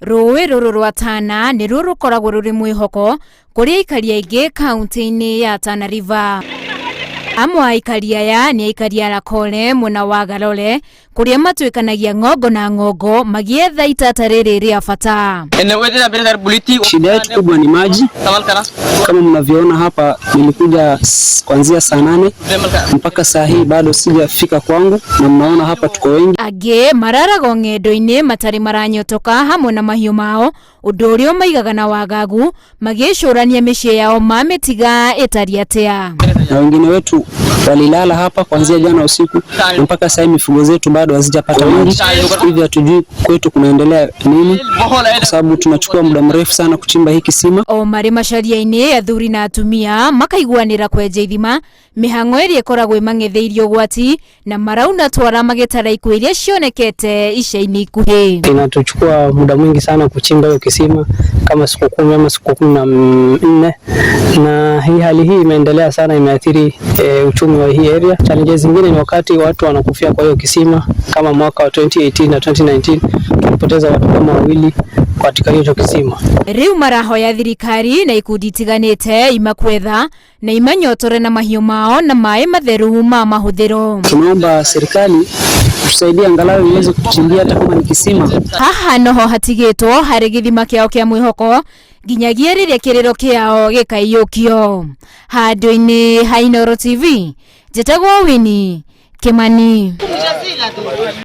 Rũĩ rũrũ rwa Tana nĩruo rũkoragwo rũrĩ mwĩhoko kũrĩ aikari aingĩ kaunti-inĩ ya Tana River. Amwe a aikari aya nĩ aikari a Lakole mwena wa Galole kũrĩa matuĩkanagia ng'ongo na ng'ongo magĩetha itata rĩrĩ rĩa bata. Shida yetu kubwa ni maji. Kama mnavyoona hapa, nilikuja kuanzia saa 8 mpaka saa hii bado sijafika kwangu, na mnaona hapa tuko wengi. Angĩ mararago ng'endo-inĩ matarĩ maranyotoka hamwe na mahiũ mao, ũndũ ũrĩa ũmaigaga na wagagu magĩcũrania mĩciĩ yao mamĩtiga ĩtariĩ atĩa. Na wengine wetu walilala hapa kuanzia jana usiku na mpaka saa hii mifugo zetu bado hazijapata maji. Hivyo hatujui kwetu kunaendelea nini, kwa sababu tunachukua muda mrefu sana kuchimba hii kisima. O marĩ macaria-inĩ, athuri na atumia makaiguanĩra kwenja ithima, mĩhang'o ĩrĩa ĩkoragwo ĩmang'etheire ũgwati na marauna twara magĩtara ikuũ iria cionekete ica-inĩ ikuhĩ. Inatuchukua muda mwingi sana kuchimba hiyo kisima kama siku 10 ama siku 14, na hii hali hii imeendelea sana, imeathiri uchumi wa hii area. Challenges zingine ni wakati watu wanakufia kwa hiyo kisima, kama mwaka wa 2018 na 2019 tulipoteza watu kama wawili katika hicho kisima. Rĩu marahoya thirikari na ikundi itiganĩte imakwetha na imanyotore na mahiũ mao na maĩ matheru ma mahũthĩro. Tunaomba serikali tusaidie angalau iweze kutuchimbia hata kama ni kisima. Haha noho hatigĩtwo harĩ gĩthima kĩao kĩa mwĩhoko nginyagia rĩrĩa kĩrĩro kĩao gĩkaiyũkio. Handũ-inĩ ha Inooro TV, njĩtagwo Winnie Kimani.